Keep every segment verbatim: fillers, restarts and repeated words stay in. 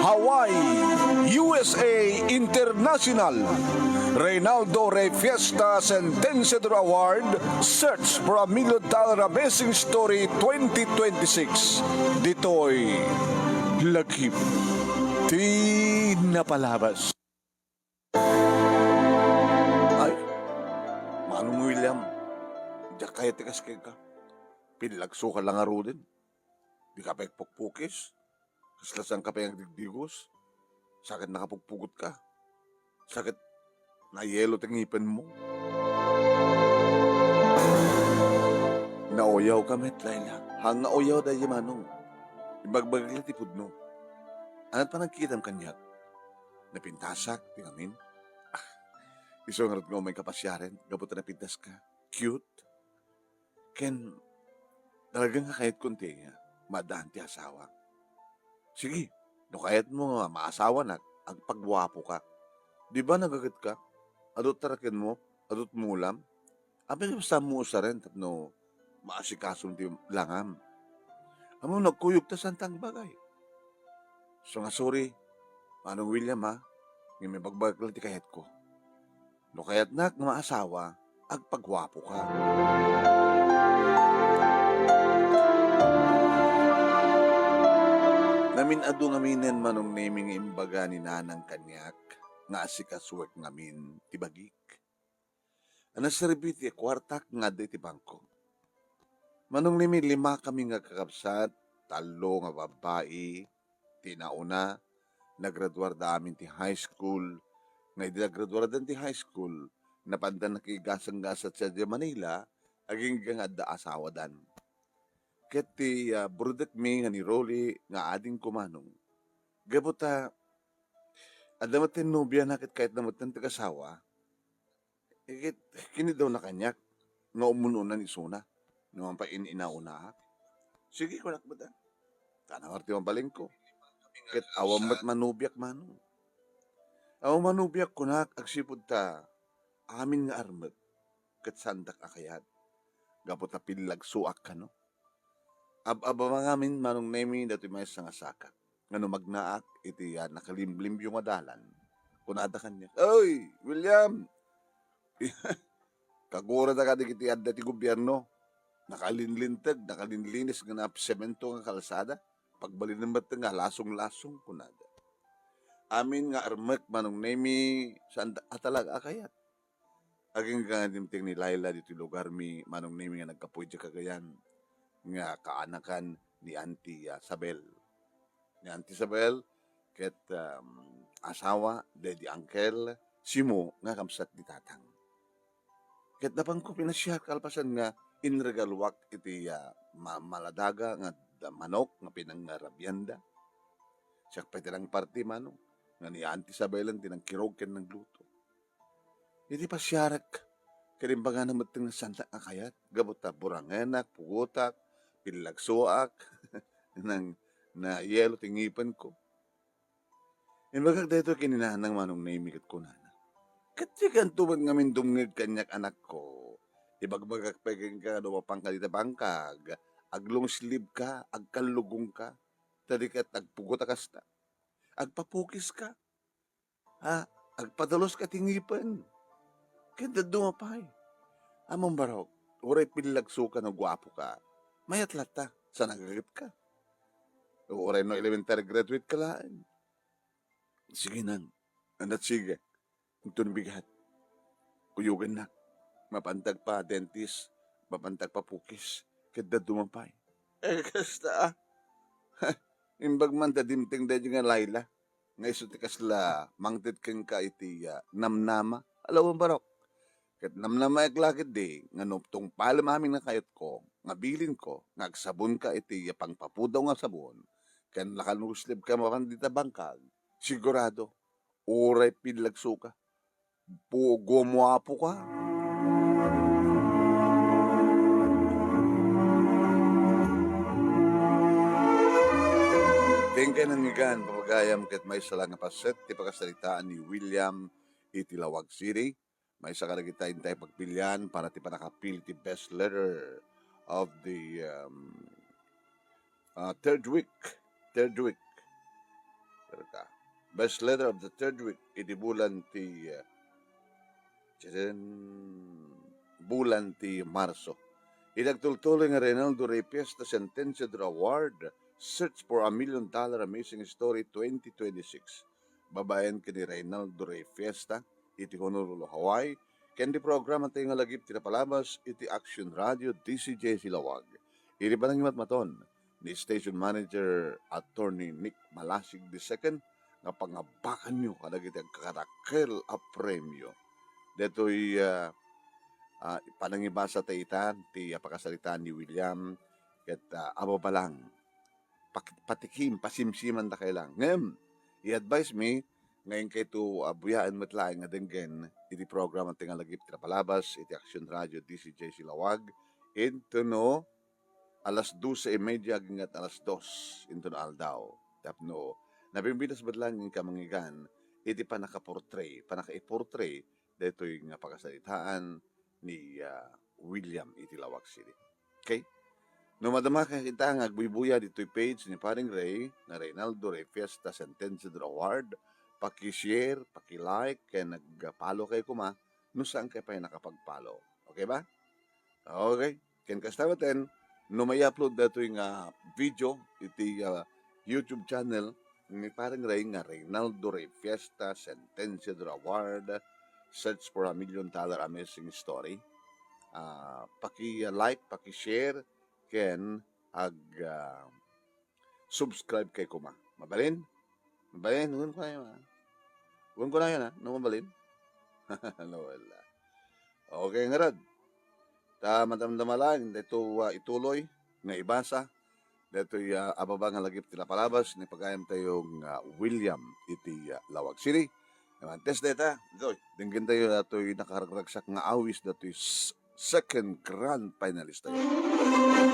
Hawaii, U S A International. Reynaldo Rey Fiesta Sentenciador Award, Search for a Million Dollar Amazing Story twenty twenty-six. Ditoy lagip ti napalabas. Ay, Manong William, diak kayat ti kas kenka. Pillagsoka la ngaruden. Dika pay agpukpukis. Kasla saanka pay agdigdigos. Sakit nakapugpugotka. Sakit nayelo ti ngipenmo. Nauyawka met, Laila. Haan nga uyaw daydi, Manong. Ibagbagak la ti pudno. Ania't panagkitam kaniak? Napintasak ti ngamin. Ah, isu ngarud nga umay kapasiaren, gapu ta napintaska. Cute. Ken, talaga nga kayatko ti maaddaan ti asawa. Sige, no kayatmo nga maasawanak, agpaguapoka. Di ba nagagetka? Adu ti rakenmo, adu ti mulam. Apay nga basta mo usaren tapno maasikasom ti langam. Ammom, nagkuyog ta saanta agbagay. So nga sorry, Manong William, ha? Ngem ibagbagak la ti kayatko. No kayatnak nga maasawa, agpaguapoka. Namin-adu ngaminen, Manong Nemy, nga imbaga ni nanang kaniak nga asikasuek ngamin ti bagik. A, naserbi ti kuartak nga adda iti bangko. Manong Nemy, limakami nga kakabsat, tallo nga babbai, ti nauna, nagraduarda amin ti high school, nga idi nagraduardan ti high school, napanda nakigasanggasat sadiay Manila, agingga nga adda asawadan. Ket ti, ah, burudekmi nga ni Rolly nga adingko, Manong. Gapu ta, adda met ti nobiana ket kayatna met ti agasawa, Ket kinidawna kaniak nga umun-unan isuna no mapay in-inaunaak. Sige, kunak met, a. Ta nawar ti mabalinko. Ket awan met manobiak, Manong. Awan manobiak, kunak, agsipud ta amin nga armek ket saandak a kayat. Gapu ta pillagsoak kano. Ab-ababa ngamin, Manong Nemy, datoy maysa nga sakak nga no magnaak iti, ah, nakalimlimpio nga dalan, kunada kaniak, "Oy, William! Kagurada kadagiti adda ti gobierno. Nakalinlinteg, nakalinlinis nga nasemento nga kalsada. Pagbalinen met nga lasong-lasong," kunada. Amin nga armek, Manong Nemy, saan a talaga a kayat. Agingga nga dimteng ni Laila ditoy lugarmi, Manong Nemy, nga nagkapuy idiay Cagayan, nga kaanakan ni Auntie, ah, Sabel. Ni Auntie Sabel ket, um, asawa daydi Uncle Simo nga kabsat ni Tatang. Ket napanko pinasiar kalpasan nga inregaluak iti, ah, ma-, maladaga nga da-, manok nga pinangngarabianda. Siak pay ti nangparti, Manong, nga ni Auntie Sabelen ti nangkirog ken nangluto. Iti pasiarek, ket imbagana met nga saandak a kayat, gapu ta burangenak, pugotak, pillagsoak, nang nayelo ti ngipenko. Imbagak daytoy ken ni Nanang, Manong Nemy, ket kunana, "Ket dikanto met ngamin dumngeg kaniak, anakko. Ibagbagak pay kenka no mapanka dita bangkag, ag-long sleeve ka, agkallugongka, ta di ket agpugot a kasta. Agpapukis ka, ha? Agpadalus ka ti ngipen. Ket dadduma pay. Ammom, barok, uray pillagsoka no guapoka, mayat latta, saan a gagetka. Uray no elementary graduate ka laeng." Sige, Nang. Ania't sige. Inton bigat, kuyogennak. Mapantag pa dentist, mapantag pa pukis, ket dadduma pay. Eh, kasta, a. Imbag man ta dimteng daydi nga Laila, nga isu ti kasla mangted kenka iti, ah, namnama. Alawen, barok. Ket namnamaek la ketdi nga no tungpalem amin nga kayatko, nga bilinko, nga agsabonka iti, ah, pangpapudaw nga sabon, ken naka-long sleeve ka mapan dita bangkag, sigurado, uray pillagsoka, pu-, gumuapoka. Ken kay nangyigan, papagayam, ket maysa la nga paset ti pakasaritaan ni William iti Laoag City. Maysa kadagita intay pagpilian para ti pannakapili ti best letter of the, um, ah, third week, third week. Pero ka, best letter of the third week, iti bulan ti, ah, Tiyadyan, bulan ti Marso. Iti agtultuloy nga Reynaldo Rey Fiesta Sentenciador Award, Search for a Million Dollar Amazing Story twenty twenty-six. Babaen ken ni Reynaldo Rey Fiesta iti Honolulu, Hawaii, ken ti programa tayo nga lagip ti napalabas iti Action Radio D C J C Laoag. Iti panangimatmaton ni Station Manager Attorney Nick Malasig the second nga pangabakanyo kadagiti agkakadakkel a premio. Detoy, ah, ah, panangibasa ta ita ti, ah, pakasaritaan ni William ket, ah, ababalang, pak-, patikim, pasimsiman da kay lang. Ngem, i-advise mi nga inkayto, ah, buyaen met laeng nga denggen iti programa ti nga lagip ti napalabas iti Action Radio D C J C Laoag, into no alas doce y media agingga alas dos inton aldaw. Tapno nabimbitas met laeng nga manggigan iti pannakaportray, pannakaiportray daytoy nga pakasaritaan ni, ah, William iti Laoag City. Okay? No madama ka kita nga agbuybuya ditoy page ni Paring Ray nga Reynaldo Rey Fiesta Sentenciador Award, paki-share, paki-like, ken nag-follow kay kuma no saan kay pay nakapag-follow. Okay ba? Okay. Ken kasta metten, no mai-upload datoy nga video iti, ah, YouTube channel ni Paring Ray nga Reynaldo Rey Fiesta Sentenciador Award, Search for a Million Dollar Amazing Story. Ah, paki-like, paki-share, ken ag, ah, subscribe kay kuma. Mabalin? Mabalin? Wen ko na yun, ah. Wen ko na yun, ah. No, mabalin? No, wala. Okay, ngarud. Ta madamdama laeng, dito, ah, ituloy, nga ibasa. Dito, ah, ababa nga lagip ti napalabas, ni pagayam tayo nga William iti, ah, Laoag City. Antes deta, dito, denggen tayo datoy nakaragsak nga awis, datoy s-, second grand finalist tayo.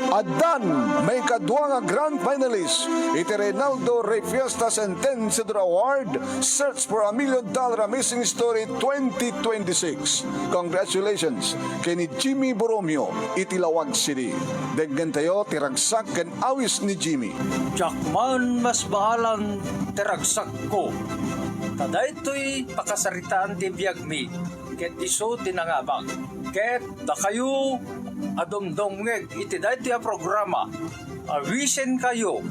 Addan maikadua nga grand finalist iti Reynaldo Rey Fiesta Sentenciador Award, Search for a Million Dollar Amazing Story twenty twenty-six. Congratulations ken ni Jimmy Borromeo iti Laoag City. Denggen tayo ti ragsak ken awis ni Jimmy. Diak man masbaalan ti ragsakko. Ta daytoy pakasaritaan ti biagmi. Ket isu ti nangabak. Ket dakayo a dumdumngeg iti daytoy a programa, awisenkayo,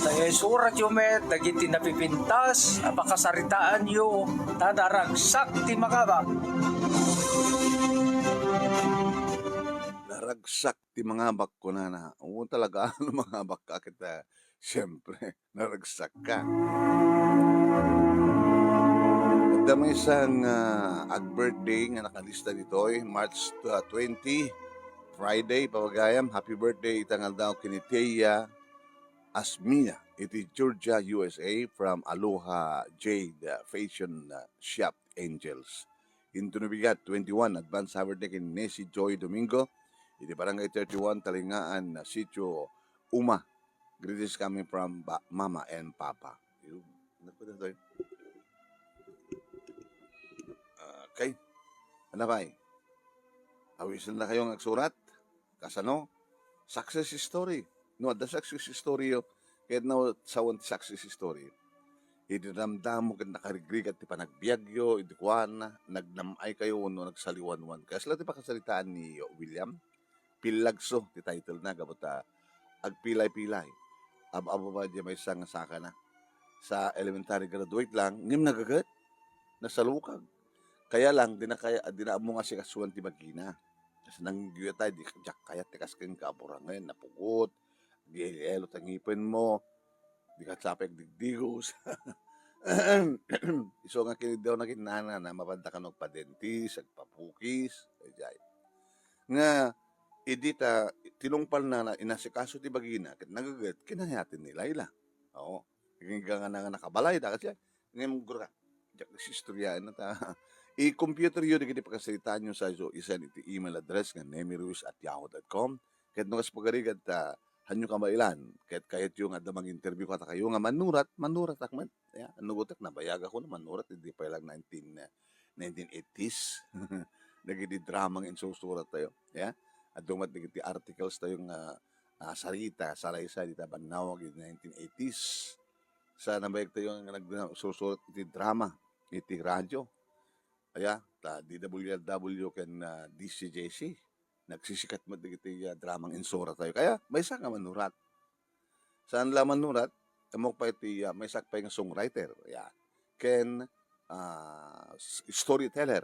ta isuratyo met dagiti napipintas a pakasaritaanyo, ta naragsak ti mangabak. Naragsak ti mangabak, kunana. Oo, talaga, no mangabak ka, ket, ah, siyempre, naragsak ka. Adda maysa nga, ah, ag-birthday nga nakalista ditoy, March, ah, twenty, Friday, pagayam. Happy birthday ita nga aldaw ken ni Thea Asmia iti Georgia, U S A, from Aloha Jade, ah, Fashion, ah, Shop Angels. Into no bigat, twenty-one, advance happy birthday ken Nessie Joy Domingo iti Barangay thirty-one, Talingaan, ah, Sitio Uma. Greetings coming from ba-, Mama and Papa. Yun. Ano po na to? Okay. Ano pa eh? Awisan na kayong agsurat? Kasano? Success story. No, adda success story yo. Ket no, sawan ti success story. Idi ramdamo ket nakarigrigat ti panagbiagyo, idi kuana, nagnam-ay kayo wenno nagsaliwanwan. Kasla ti pakasaritaan ni William? Pillagso ti title na, gapu ta agpilay-pilay. Ab-, ababa di maysa nga sakana. Sa elementary graduate lang, ngem nagaget, nasalukag. Kaya lang, di na kaya, di na ammo nga sikasuan ti bagina. Kas nangguyatay, di, diak kayat ti kas ken kaburangen, napugot, di yelo ta ngipen mo, di ka sapay agdigdigos. Isu nga kiniddaw na kinana na, mapanda kano agpa-dentist, agpabukis, daydiay. Nga, idi ta, tinungpal na, na inasikaso ti bagina, ket nagaget, kinayaten ni Laila. Oo. Nga, nga, nga nakabalay, da, kasi, ngem, gura, diak istoryaen na ta. I-computer yo, dagiti pakasaritaan yo sa iso, isend iti email address nga nemiruiz at yahoo dot com. Ket no kas pagarigat ta, hanyo kamailan, ket kayatyo nga adda mang-interview kadakayo nga manurat, manurat ak met. Ya, ano gutek, nabayag ako na manurat, hindi pa lang nineteen, nineteen eighties. Dagiti drama nga insusurat tayo. Ya, adda met dagiti articles tayo nga ah, sarita, salaysay dita bannawag iti nineteen eighties. Sa nabayag tayo nga nagsusurat iti drama, iti radyo. Aya, ta D W L W ken, ah, D C J C. Nagsisikat met dagiti, ah, dramang insura tayo. Kaya, maysa nga manurat. Saan la manurat, ammok pay iti, ah, maysa pay nga songwriter. Aya. Ken, ah, s-, storyteller.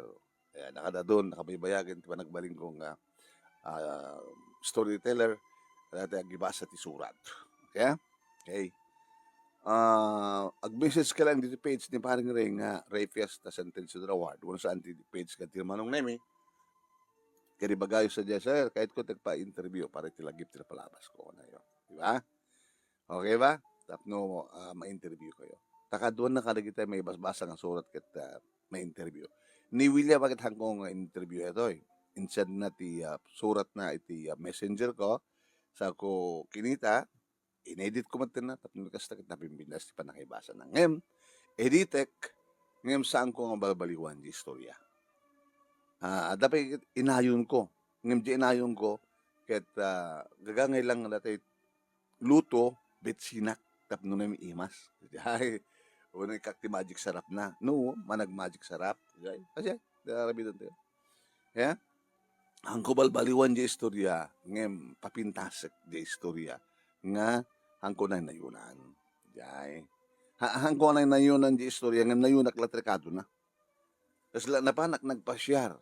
Aya, nakadadon, nakabaybayagen ti panagbalin ko nga, ah, storyteller, dati agibasa ti surat. Okay? Okay. Ah, ag-message ka lang dito page ni Paring Ray nga Ray Fiesta Centennial Award. Wala saan ti page ka ti Manong Nemi. Kaya bagayo sa dyan, "Sir, kahit ko nagpa-interview para iti lagip ti napalabas ko." Ano yun? Di ba? Okay ba? Tapno, ah, ma-interview kayo. Takaduan na kadagiti may basbasa nga surat ket, ah, ma-interview. Ni William, bakit hangko nga interview ito eh? Insend na ti, ah, surat na iti, ah, messenger ko. Sa ko kinita, inedit ko met na, tapno kasta ket napimpintas ti panangibasa na. Ngem, editek, ngem saan ko nga balbaliwan di istorya. Ah, adda pay inayon ko. Ngem di inayon ko, ket, ah, gagangay lang nga dati luto, betsinak, tapno na imas. Ay, una ikak ti magic sarap na. No, manag magic sarap. Ay, kasi, nararabitan tayo. Ya? Ang ko balbaliwan di istorya, ngem papintasek di istorya, nga hangko na nayunan. Jay. Ha, hangko na nayunan di istorya, ngem nayunak la trekado na. Kasla napanak nagpasiar.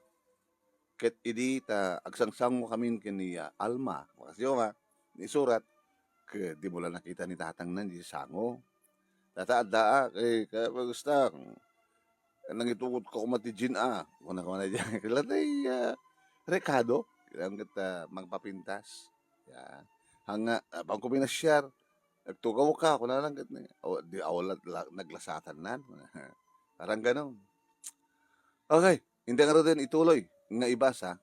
Ket idi ta agsangsango kamin ken ni, ah, Alma, makasiyo nga, ni surat, ke di mo la nakita ni tatang nan di sango. Tata, adda, ah, kay, kaya gusto, nangitugot ko kuma ti Jean, ah. Kuna, kuna, diyan. Kailan ay, ah, rekado? Kailan kita magpapintas? Ya. Hanga, ah, bang ko pinasiar, nagtugaw ka, kuna lang ket ni, aw-, di, aw, la-, la-, naglasatan nan. Parang ganon. Okay, hindi nga rin ituloy nga ibasa,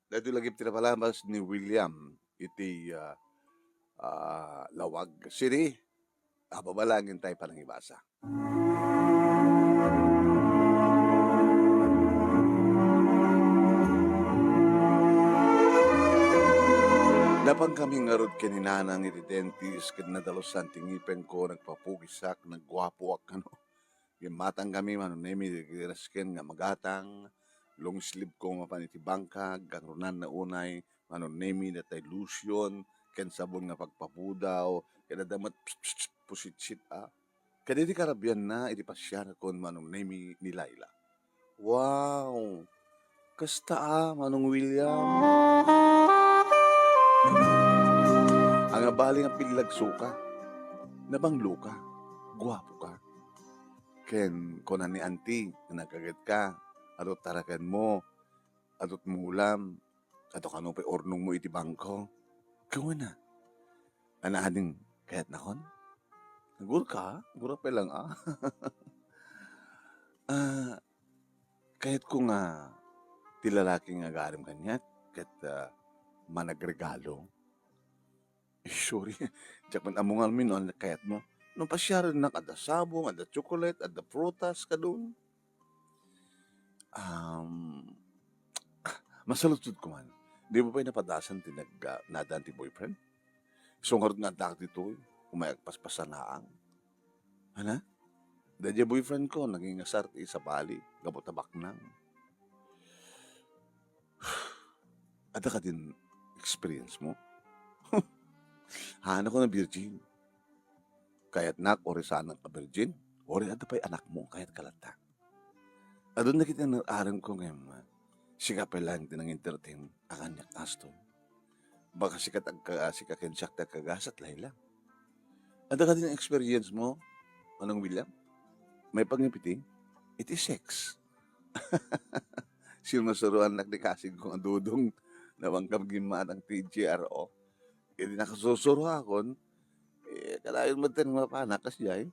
dahil lagi pinapalabas ni William iti, ah, ah, Lawag City, ababalangin tayo panangibasa. Napan kami ngarud ken ni Nanang iti dentist ket nadalusan ti ngipenko, nagpapugisak, nagguapoak kano. Gimmatang kami, Manong Nemi, dagiti resken nga magatang, long sleeve ko mapan iti bangkag, kangrunanna unay, Manong Nemi, datay lotion, ken sabon nga pagpapudaw, ken adda met, pss, pss, pss, pusitsit, ah. Ken iti karabianna, iti pasiarkon, Manong Nemi, ni Laila. Wow! Kasta, ah, Manong William. Ang abali nga pillagso ka, nabanglo ka, guapo ka. Ken kuna ni Auntie nga nagkaget ka, adu tarakenmo, adu mulam, adu kano pay urnongmo iti bangko. Kuna, "Ana ading kayatnakon?" Gurka, gura pay lang, ah. Ah, kayatko nga ti lalaki nga agarim kaniak ket, ah, managregalo. Sorry, diak man ammo ngarud no ania kayatmo. No pasiarennak, adda sabong, adda tsokolet, adda prutas, kadun. Um, masaludsodko man. Di mo pay napadasan ti nag-, ah, nadan ti boyfriend? Isu ngarud nga addaak ditoy, umay agpaspasanaang. Ana? Daydiay boyfriend ko, naging asar ti sabali, gapu ta baknang. Adda kadin experience mo? Haan ako nga virgin. Kayatnak, uray saanak a virgin? Uray adda pay anakmo, kayat ka latta. Adun dagiti nar-arem ko ngem, ah, sika pay laeng ti nang-entertain a kaniak, Aston. Baka sika ti agka-, sika ken siak ti agkagasat, Laila. Adda kadin experience mo, Manong William? Maipanggep iti, iti sex. Sinusuroannak ni kasingko nga Dudong, nabanggam gimmatang ti G R O. Idi nakasusuroakon, eh, kanayon met ten mapanak kasdiay.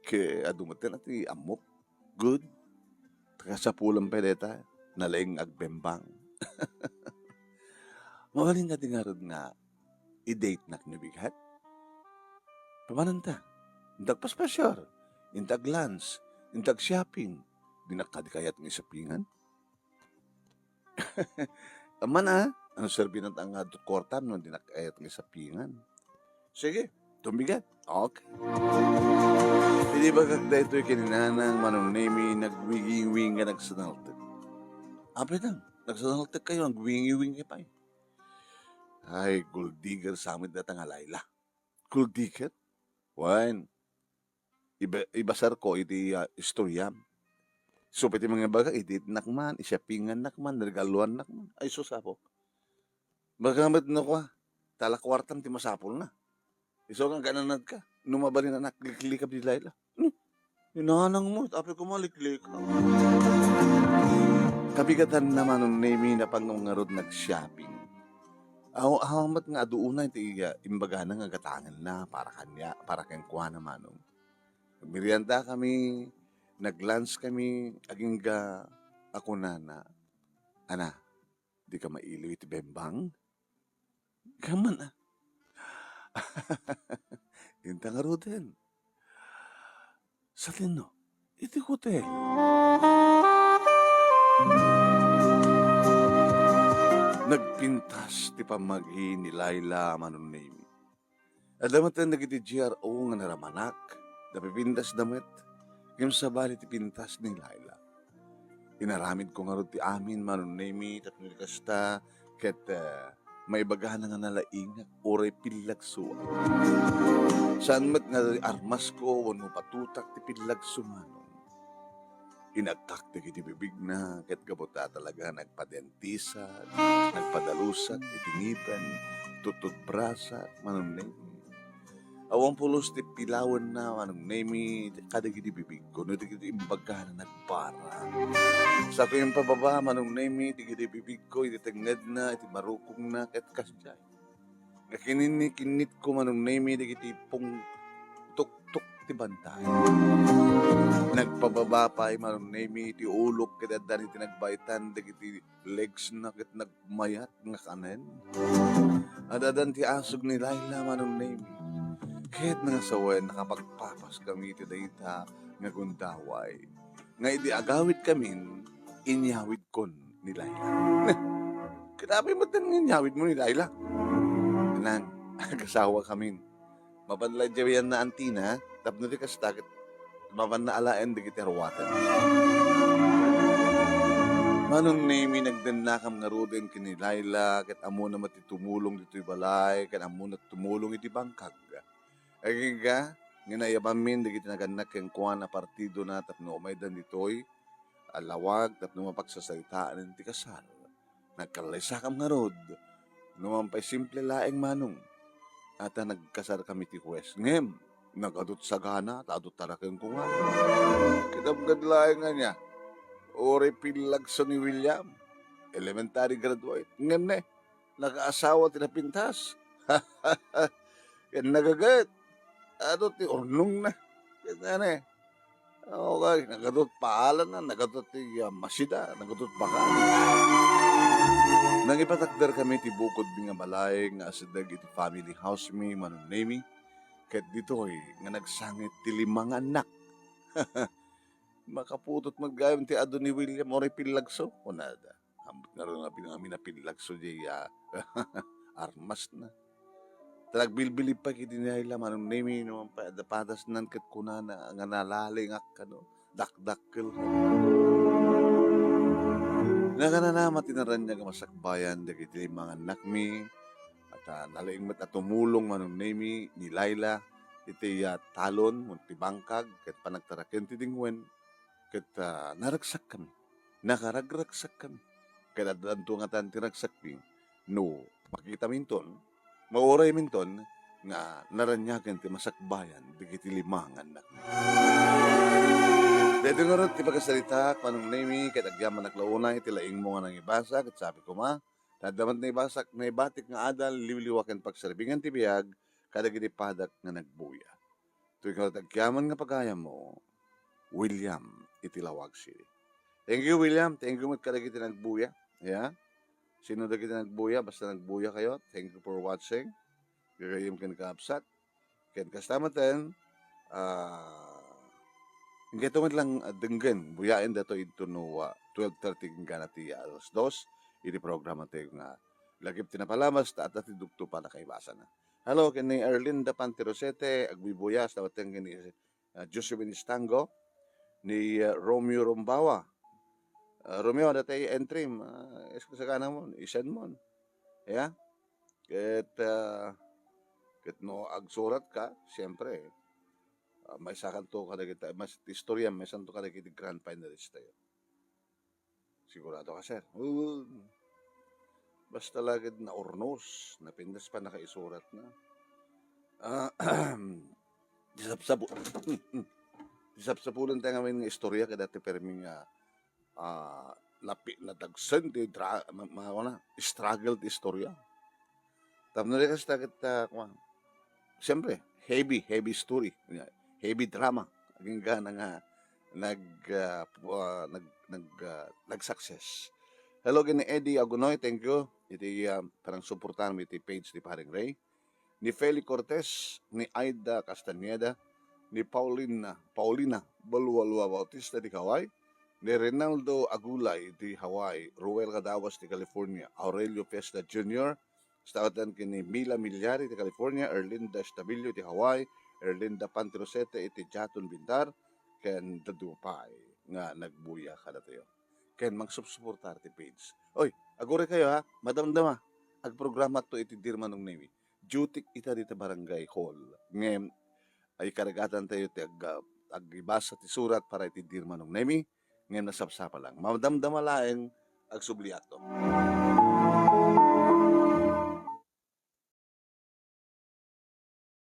Ke adu met ten ti ammok. Good. Kasapulan pay dayta, nalaing agbembang. Mabalin kadi ngarud nga i-date nak ni bigat? Pamananta? Inta agpaspasiar, inta ag-lunch, inta ag-shopping. Dinak kadi kayat nga isapingan? Aman a, Ano serbinak nga adto't kuartam no dinak kayat nga isapingan? Sige, tumbigan. Okay. Idi ibagak daytoy ken ni nanang, Manong Nemi, nagwingiwing nga nagsanaltek. Apay nang, nagsanaltek kayo, nagwingiwing kayo pay. Ay, gold digger sa amin data nga Laila. Gold digger? Wen, iba-, ibasarko iti, ah, istorya. Isu pay ti mangibaga, ititnak man, isapingannak man, regaluannak man. Ay, sus, Apo. Baga met no kua, ta la kuartam ti masapulna. Isu nga agananadka, no mabalin a nakliklikam ni Laila. Hmm, ni nanangmo, apay koma liklikam. Kabigatanna, Manong Nemi, napanko ngarud nag-shopping. Aw-, awan met nga adu unay ti, ah, imbagana nga gatangenna para kaniak, para kenkuana, Manong. Nagmeriendakami, nag-lunchkami, agingga a kunana, "Ana, dika mailiw iti bembang?" Kaman, ah. Inta ngaruden. Satinno, iti hotel. Nagpintas ti pammagi ni Laila, Manong Nemi. Adda met dagiti G R O nga naramanak, napipintasda met, ngem sabali ti pintas ni Laila. Inaramidko ngarud ti amin, Manong Nemi, tapno di kasta, ket, eh, maibagana nga nalaingak, uray pillagsoak. Saan met nga armasko wenno patutak ti pillagso, Manong. Inagkak dagiti bibigna, ket gapu ta talaga nagpadientisak, nagpadalusak iti ngipen, tututbrasak, Manong Nemi. Awan pulos ti pilawenna, Manong Nemi, kadagiti bibigko, no dagiti imbagana nagpara. Sa ko impababa, Manong Nemi, dagiti bibigko, iti tengngedna, iti marukongna, ket kasdiay. Nga kininni-, kinnitko, Manong Nemi, dagiti pungtuktok ti bantay. Nagpababa pay, Manong Nemi, ti ulok ket addan iti nagbaitan dagiti legsna ket nagmayat nga kanen. Ad-adan ti asug ni Laila, Manong Nemi. Ket nangasawen, nakapagpapaskami iti dayta nga gundaway. Nga idi agawidkamin, inyawidkon ni Laila. Ket apay met nga inyawidmo ni Laila? Nang, agasawakamin. Mapan la idiay antina, tapno ti kasta, ket mapanna alaen dagiti aruaten. Manong Nemi, nagdennakam ngaruden ken ni Laila, ket ammona met ti tumulong ditoy balay, ket ammona ti tumulong iti bangkag. Agingga, nga naiyabanmin dagiti nagannak kenkuana a partidona tapno umaydan ditoy a lawag tapno mapagsasaritaanen ti kasar. Nagkallaysakam ngarud. Numan pay simple laeng, Manong. Ata nagkasarkami ti huwes. Ngem, nagadut sagana, ta adut tarakenko nga. Kinabgad laeng ania. Uray pillagso ni William. Elementary graduate. Ngem ne, nakaasawa ti napintas. Ken nagaget. Adu ti urnongna. Ken ne, okay, nagadut paalanna, nagadut ti, ah, masida, nagadut baka. Nangipatakderkami ti bukod mi nga balay nga asideg iti family house mi, Manong Nemi. Ket ditoy nga nagsangit ti lima nga annak. Makaputot met gayam ti adu ni William, uray pillagso, kunada. Ambot ngarud nga pinangami na pillagso diay, ah, armasna. Ta nagbilbilib pay ket ni Laila, Manong Nemi, numan pay adda padasnan ket kunana nga nalalingak kano, dakdakkel. Nakanana met ti naraniag a masakbayan dagiti lima nga annakmi, at, ah, nalaing met a tumulong, Manong Nemi, ni Laila, iti, ah, talon, wenno ti bangkag, ket panagtaraken ti dingwen, ket, ah, naragsakkami. Nakaragragsakkami. Ket addanto ngatan ti ragsakmi no makitaminton, maurayminton nga naraniagen ti masakbayan dagiti lima nga annakmi. Daytoy ngarud ti pakasaritaak, Manong Nemi, ket agyamanak la unay iti laingmo nga nangibasa, ket sabi koma, ta adda met naibasak, naibatik nga adal, liwliwa ken pagsarbingan ti biag kadagiti padak nga nagbuya. Toy nga agyaman nga pagayammo, William, iti Laoag City. Thank you, William. Thank you met kadagiti nagbuya. Ya. Sino dagiti nagbuya? Basta nagbuya kayo. Thank you for watching. Gagayyem ken kaabsat. Ken kasta met, ah, inggayto met lang, ah, denggen, buyaen dato idto no, ah, twelve thirty inggana ti alas dos, iti programa tayo nga Lagip ti napalabas, ta adda ti dukto pannakaibasana. Hello, ken ni Erlinda Pantirosete, agbuybuya, sa dawaten ken ni, ah, Josephine Estango, ni, ah, Romeo Rombawa. Ah, Romeo, adda tay entry, ah, is-, sagana mo, i-send mo. Ya? Ket, ah, ket no agsuratka, siyempre, ah, maisakanto kadagiti, mas, istorya, maisanto kadagiti grand finalist tayo. Sigurado ka, sir? Oo. Basta lagid naurnos, napintas pannakaisuratna. Ah, di sapsabu-, di sapsabulan tayo ngamin nga istorya, kadati permi nga, ah, napi-, nadagsen ti dra-, ma-, ma-, ano, struggle ti istorya. Tapno di kasta ket, ah, kuwan, siyempre, heavy, heavy story, heavy drama. Agingga na nga nag, ah, pu-, ah, nag-, nag-, ah, nag-success. Hello, ken ni Eddie Agunoy, thank you. Iti, ah, parang suportahan mo iti page ni Paring Ray. Ni Feli Cortez, ni Aida Castañeda, ni Paulina, Paulina Balualua Bautista di Hawaii, ni Reynaldo Agulay di Hawaii, Ruel Cadawas di California, Aurelio Fiesta Junior, sa dawaten ken ni Mila Milyari ti California, Erlinda Estabillo ti Hawaii, Erlinda Pantirosete iti Jatun Bintar, ken dadduma pay nga nagbuya kadatayo. Ken mangsupsuportar ti page. Oy, aguray kayo ha, madamdama. Agprograma to iti Dear Manong Nemi. Duty ita dita barangay hall. Ngem, ay karigatan tayo ti ag-, agibasa ti surat para iti Dear Manong Nemi. Ngem nasapsapa lang. Madamdama laeng agsubliakto.